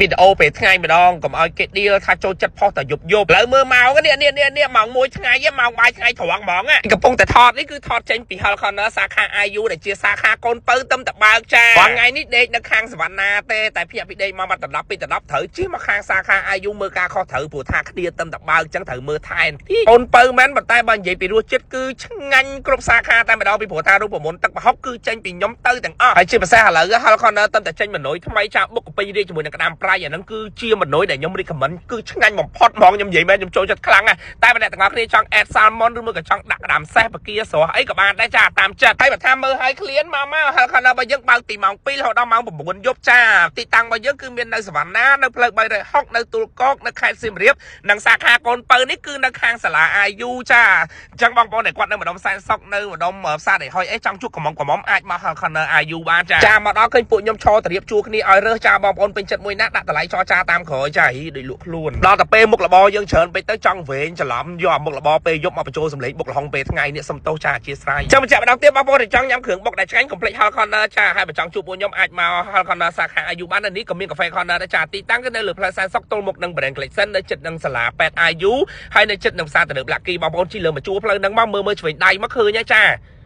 វីដេអូពេលថ្ងៃម្ដងកុំឲ្យគេដៀលថាចូលចិត្តផុសតែយប់យប់ឥឡូវមើលម៉ោងនេះនេះនេះនេះម៉ោង1ថ្ងៃម៉ោងបាយថ្ងៃត្រង់ហ្មងកំពុងតែថតនេះគឺថតចេញពី Hell Corner សាខា IU ដែលជាសាខាកូនពៅទឹមតបើកចាថ្ងៃនេះដេកនៅខាងសវណ្ណាទេតែភ្ញាក់ពីដេកមកមកត្រឡប់ពីត្រឡប់ត្រូវជិះមកខាងសាខា IU មើលការខុសត្រូវព្រោះថាគ្នាទឹមតបើកចឹងត្រូវមើលថែនកូនពៅមែនប៉ុន្តែបើនិយាយពីរសជាតិគឺឆ្ងាញ់គ្រប់សាខាតែម្ដងពីព្រោះថារូបមន្តទឹកប្រហុកគឺចេញពីខ្ញុំទៅទាំងអស់ហើយជាពិសេសឥឡូវ Hell Corner ទឹមតែចេញមនុយថ្មីចាបុកកាពីរាជជាមួយនឹងក្តាមប្រៃអាហ្នឹងគឺជាមនុយដែលខ្ញុំ recommend គឺឆ្ងាញ់បំផុតហ្មងខ្ញុំនិយាយមែនខ្ញុំចូលចិត្តខ្លាំងណាស់តែបើអ្នកទាំងអស់គ្នាចង់ add salmon ឬមួយក៏ចង់ដាក់ក្តាមសេះបកាស្រស់អីក៏បានដែរចាតាមចិត្តហើយបើថាមើលឲ្យឃ្លានមកមក Hell Corner របស់យើងបើកពីម៉ោង2រហូតដល់ម៉ោង9យប់ចាទីតាំងរបស់យើងគឺមាននៅសវណ្ណានៅផ្លូវ360នៅទួលគោកនៅខេត្តសៀមរាបនិងសាខាកូនពៅនេះគឺនៅខាងសាលា IU ចាអញ្ចឹងបងប្អូនដែលគាត់នៅម្ដុំសែនសុកនៅម្ដុំផ្សារដីហុយអីចង់ជួបកំមុំកំមុំអាចមក Hell Corner IU បានចាចាមកដល់ឃើញពួកខ្ញុំឈរត្រៀបជួគ្នាឲ្យរើសចាបងប្អូនពេញចិត្តមួយណាដាក់តម្លៃចរចាតាមក្រោយចាហ៊ីដូចលក់ខ្លួនដល់តែពេលមុខរបរយើងច្រើនពេកទៅចង់វែងច្រឡំយកអាមុខរបរពេលយប់មកបញ្ចូលសម្លេងបុកលហុងពេលថ្ងៃនេះសុំទោសចាអធិស្ឋានចាំបញ្ជាក់ម្ដងទៀតបងប្អូនដែលចង់ញ៉ាំគ្រឿងបុកដែលឆ្ងាញ់កុំភ្លេច Hell Corner ចាហើយបើចង់ជួបពួកខ្ញុំអាចមក Hell Corner សាខា IU បាននៅនេះក៏មានកាហ្វេ Corner ដែរចាទីតាំងគឺនៅលើផ្លូវសែនសុកទល់មុខនឹង Brand Collection នៅជិតនឹងសាលាពេទ្យ IU ហើយនៅជិតនឹងផ្សារទំនើប Lucky បងប្អូនជិះលើមកជួរផ្លូវហ្នឹងមកមើលមើលឆ្វេងដៃមកឃើញហើយចា។